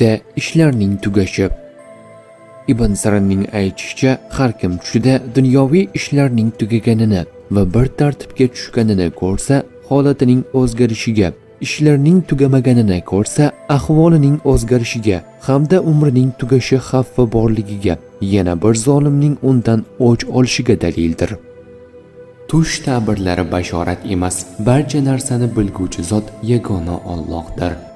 Tushda ishlarning tugashi. Ibn Sirinning aytishicha, har kim tushida dunyoviy ishlarning tugaganini va bir tartibga tushganini ko'rsa, holatining o'zgarishiga, ishlarning tugamaganini ko'rsa, ahvolining o'zgarishiga hamda umrining tugashi xavfi borligiga, yana bir zolimning undan o'ch olishiga dalildir. Tush ta'birlari bashorat emas, barcha narsani bilguvchi zot yagona Allohdir.